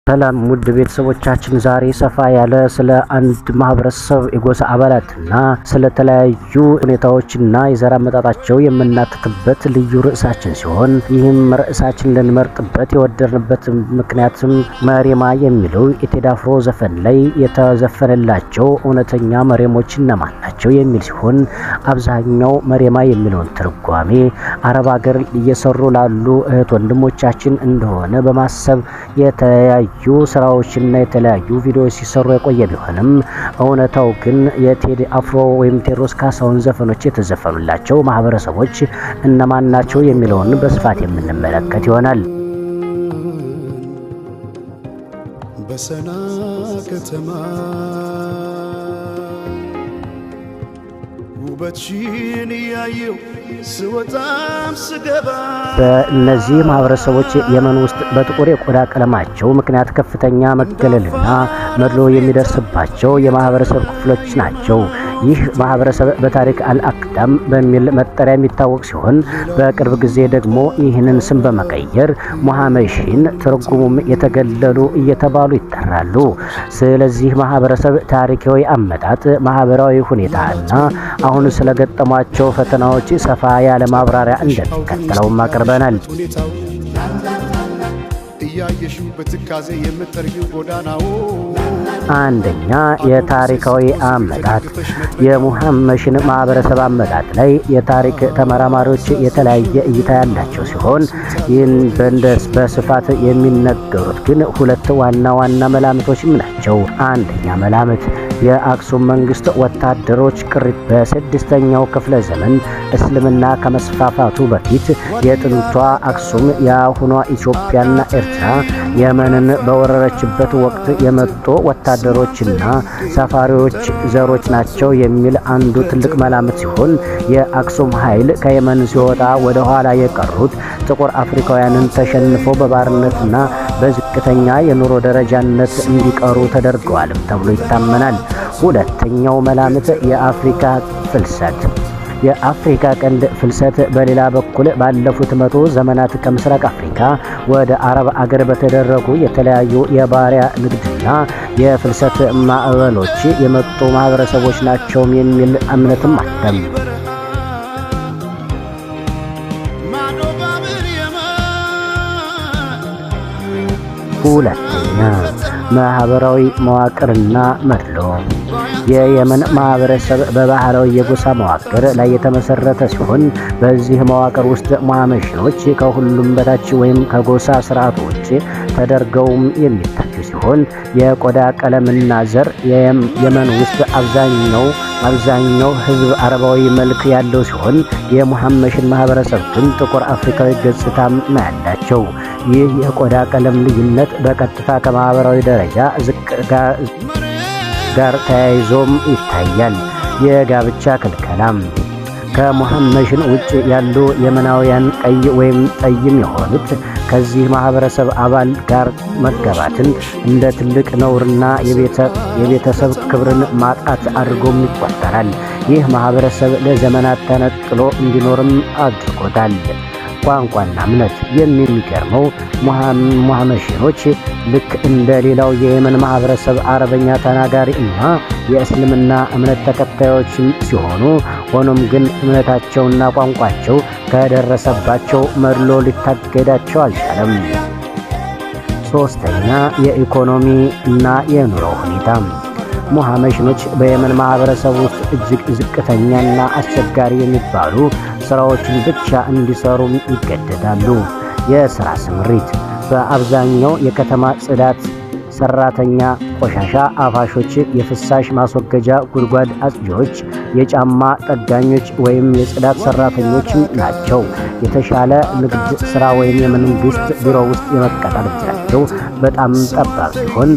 ሰላም ውድ ቤተሰቦቻችን፣ ዛሬ ሰፋ ያለ ስለ አንድ ማህበረሰብ የጎሳ አባላትና ስለተለያዩ ሁኔታዎችና የዘር አመጣጣቸው የምናትትበት ልዩ ርዕሳችን ሲሆን፣ ይህም ርዕሳችን ልንመርጥበት የወደድንበት ምክንያትም መሬማ የሚለው የቴዲ አፍሮ ዘፈን ላይ የተዘፈነላቸው እውነተኛ መሬሞች እነማን ናቸው የሚል ሲሆን፣ አብዛኛው መሬማ የሚለውን ትርጓሜ አረብ ሀገር እየሰሩ ላሉ እህት ወንድሞቻችን እንደሆነ በማሰብ የተለያዩ ስራዎችና የተለያዩ ቪዲዮዎች ሲሰሩ የቆየ ቢሆንም፣ እውነታው ግን የቴዲ አፍሮ ወይም ቴዎድሮስ ካሳሁን ዘፈኖች የተዘፈኑላቸው ማህበረሰቦች እነማን ናቸው የሚለውን በስፋት የምንመለከት ይሆናል። በሰና ከተማ ውበትሽን እያየው ስወጣም ስገባ። በእነዚህ ማህበረሰቦች የመን ውስጥ በጥቁር የቆዳ ቀለማቸው ምክንያት ከፍተኛ መገለልና መድሎ የሚደርስባቸው የማህበረሰብ ክፍሎች ናቸው። ይህ ማህበረሰብ በታሪክ አልአክዳም በሚል መጠሪያ የሚታወቅ ሲሆን፣ በቅርብ ጊዜ ደግሞ ይህንን ስም በመቀየር ሙሐመሺን፣ ትርጉሙም የተገለሉ እየተባሉ ይጠራሉ። ስለዚህ ማህበረሰብ ታሪካዊ አመጣጥ፣ ማህበራዊ ሁኔታና አሁን ስለገጠሟቸው ፈተናዎች ሰፋ ያለ ማብራሪያ እንደሚከተለውም አቅርበናል። ሁኔታው እያየሽው በትካዜ የምትጠርጊው ጎዳናው። አንደኛ፣ የታሪካዊ አመጣጥ። የሙሐመሽን ማህበረሰብ አመጣጥ ላይ የታሪክ ተመራማሪዎች የተለያየ እይታ ያላቸው ሲሆን፣ ይህን በእንደስ በስፋት የሚነገሩት ግን ሁለት ዋና ዋና መላምቶችም ናቸው። አንደኛ መላምት፣ የአክሱም መንግስት ወታደሮች ቅሪት። በ6ኛው ክፍለ ዘመን እስልምና ከመስፋፋቱ በፊት የጥንቷ አክሱም፣ የአሁኗ ኢትዮጵያና ኤርትራ፣ የመንን በወረረችበት ወቅት የመጡ ወታደሮችና ሰፋሪዎች ዘሮች ናቸው የሚል አንዱ ትልቅ መላምት ሲሆን፣ የአክሱም ኃይል ከየመን ሲወጣ ወደ ኋላ የቀሩት ጥቁር አፍሪካውያንን ተሸንፈው በባርነትና በዝቅተኛ የኑሮ ደረጃነት እንዲቀሩ ተደርገዋልም ተብሎ ይታመናል። ሁለተኛው መላምት፣ የአፍሪካ ፍልሰት። የአፍሪካ ቀንድ ፍልሰት በሌላ በኩል ባለፉት 100 ዘመናት ከምስራቅ አፍሪካ ወደ አረብ አገር በተደረጉ የተለያዩ የባሪያ ንግድና የፍልሰት ማዕበሎች የመጡ ማህበረሰቦች ናቸው የሚል እምነትም አለም። ማዶ ባብር የመን። ሁለተኛ፣ ማህበራዊ መዋቅርና መድሎ። የየመን ማህበረሰብ በባህላዊ የጎሳ መዋቅር ላይ የተመሰረተ ሲሆን፣ በዚህ መዋቅር ውስጥ ሙሐመሽኖች ከሁሉም በታች ወይም ከጎሳ ስርዓቱ ውጭ ተደርገውም የሚታዩ ሲሆን፣ የቆዳ ቀለምና ዘር፣ የመን ውስጥ አብዛኛው ህዝብ አረባዊ መልክ ያለው ሲሆን፣ የሙሐመሽን ማህበረሰብ ግን ጥቁር አፍሪካዊ ገጽታም ነው ያላቸው። ይህ የቆዳ ቀለም ልዩነት በቀጥታ ከማህበራዊ ደረጃ ዝቅ ጋር ተያይዞም ይታያል። የጋብቻ ክልከላም፣ ከሙሐመሽን ውጭ ያሉ የመናውያን ቀይ ወይም ጠይም የሆኑት ከዚህ ማህበረሰብ አባል ጋር መጋባትን እንደ ትልቅ ነውርና የቤተሰብ ክብርን ማጣት አድርጎም ይቆጠራል። ይህ ማህበረሰብ ለዘመናት ተነጥሎ እንዲኖርም አድርጎታል። ቋንቋና እምነት፣ የሚገርመው ሙሐመሽኖች ልክ እንደ ሌላው የየመን ማህበረሰብ አረበኛ ተናጋሪ እና የእስልምና እምነት ተከታዮች ሲሆኑ፣ ሆኖም ግን እምነታቸውና ቋንቋቸው ከደረሰባቸው መድሎ ሊታገዳቸው አልቻለም። ሶስተኛ፣ የኢኮኖሚ እና የኑሮ ሁኔታ። ሙሐመሽኖች በየመን ማህበረሰብ ውስጥ እጅግ ዝቅተኛና አስቸጋሪ የሚባሉ ስራዎችን ብቻ እንዲሰሩ ይገደዳሉ። የስራ ስምሪት በአብዛኛው የከተማ ጽዳት ሰራተኛ፣ ቆሻሻ አፋሾች፣ የፍሳሽ ማስወገጃ ጉድጓድ አጽጂዎች፣ የጫማ ጠጋኞች ወይም የጽዳት ሰራተኞች ናቸው። የተሻለ ንግድ ስራ ወይም የመንግስት ቢሮ ውስጥ የመቀጠር እድላቸው በጣም ጠባብ ሲሆን፣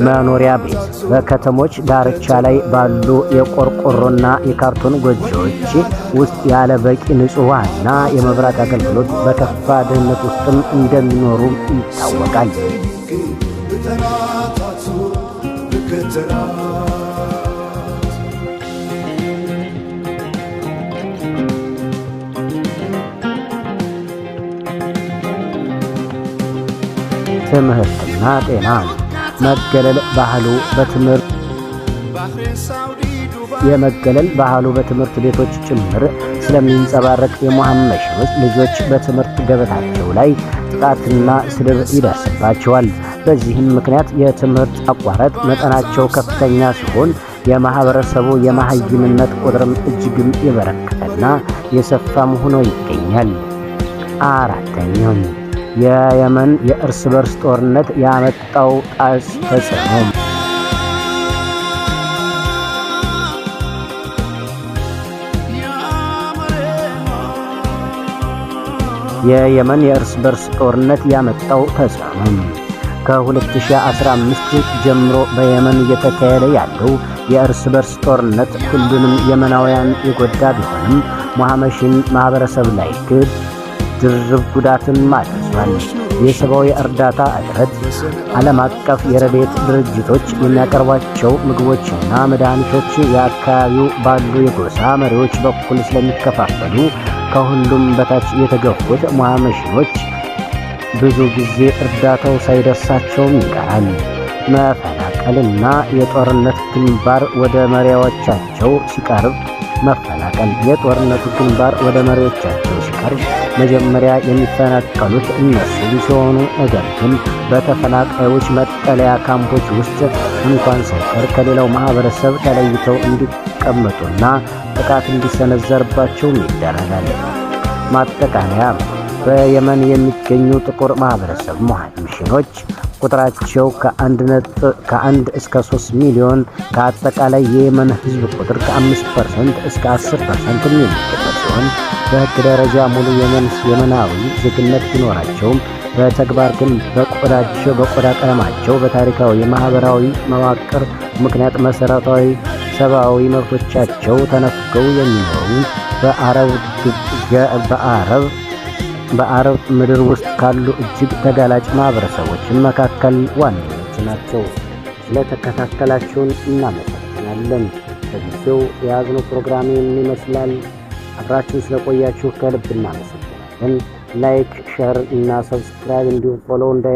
መኖሪያ ቤት በከተሞች ዳርቻ ላይ ባሉ የቆርቆሮና የካርቶን ጎጆዎች ውስጥ ያለ በቂ ንጹህ ውሃና የመብራት አገልግሎት በከፋ ድህነት ውስጥም እንደሚኖሩ ይታወቃል። ብጠራታት ብከተላት። ትምህርትና ጤና መገለል ባህሉ በትምህርት ባህሬን፣ ሳውዲ፣ ዱባይ የመገለል ባህሉ በትምህርት ቤቶች ጭምር ስለሚንጸባረቅ የሙሐመሽኖች ልጆች በትምህርት ገበታቸው ላይ ጥቃትና ስድብ ይደርስባቸዋል። በዚህም ምክንያት የትምህርት አቋረጥ መጠናቸው ከፍተኛ ሲሆን የማህበረሰቡ የመሃይምነት ቁጥርም እጅግም የበረከተና የሰፋም ሆኖ ይገኛል። አራተኛው፣ የየመን የእርስ በርስ ጦርነት ያመጣው ጣስ ተጽዕኖ። የየመን የእርስ በርስ ጦርነት ያመጣው ተጽዕኖ። ከ2015 ጀምሮ በየመን እየተካሄደ ያለው የእርስ በርስ ጦርነት ሁሉንም የመናውያን የጎዳ ቢሆንም ሙሐመሽን ማህበረሰብ ላይ ግን ድርብ ጉዳትን አድርሷል። የሰብአዊ እርዳታ እጥረት፣ ዓለም አቀፍ የረድኤት ድርጅቶች የሚያቀርቧቸው ምግቦችና መድኃኒቶች የአካባቢው ባሉ የጎሳ መሪዎች በኩል ስለሚከፋፈሉ ከሁሉም በታች የተገፉት ሙሐመሽኖች ብዙ ጊዜ እርዳታው ሳይደርሳቸውም ይቀራል። መፈናቀልና የጦርነት ግንባር ወደ መሪዎቻቸው ሲቀርብ መፈናቀል የጦርነቱ ግንባር ወደ መሪዎቻቸው ሲቀርብ መጀመሪያ የሚፈናቀሉት እነሱ ሲሆኑ ነገር ግን በተፈናቃዮች መጠለያ ካምፖች ውስጥ እንኳን ሳይቀር ከሌላው ማህበረሰብ ተለይተው እንዲቀመጡና ጥቃት እንዲሰነዘርባቸውም ይደረጋል። ማጠቃለያ፣ በየመን የሚገኙ ጥቁር ማህበረሰብ ሙሐምሽኖች ቁጥራቸው ከ1 እስከ 3 ሚሊዮን፣ ከአጠቃላይ የየመን ህዝብ ቁጥር ከ5% እስከ 10% የሚገመት ሲሆን በህግ ደረጃ ሙሉ የመናዊ ዜግነት ቢኖራቸውም በተግባር ግን በቆዳቸው በቆዳ ቀለማቸው በታሪካዊ የማህበራዊ መዋቅር ምክንያት መሰረታዊ ሰብአዊ መብቶቻቸው ተነፍገው የሚኖሩ በአረብ ምድር ውስጥ ካሉ እጅግ ተጋላጭ ማህበረሰቦች መካከል ዋነኞቹ ናቸው። ስለተከታተላችሁን እናመሰግናለን። ለጊዜው የያዝነው ፕሮግራም ይህን ይመስላል። አብራችሁን ስለቆያችሁ ከልብ እናመሰግናለን። Like፣ share እና subscribe እንዲሁም follow እንዳይ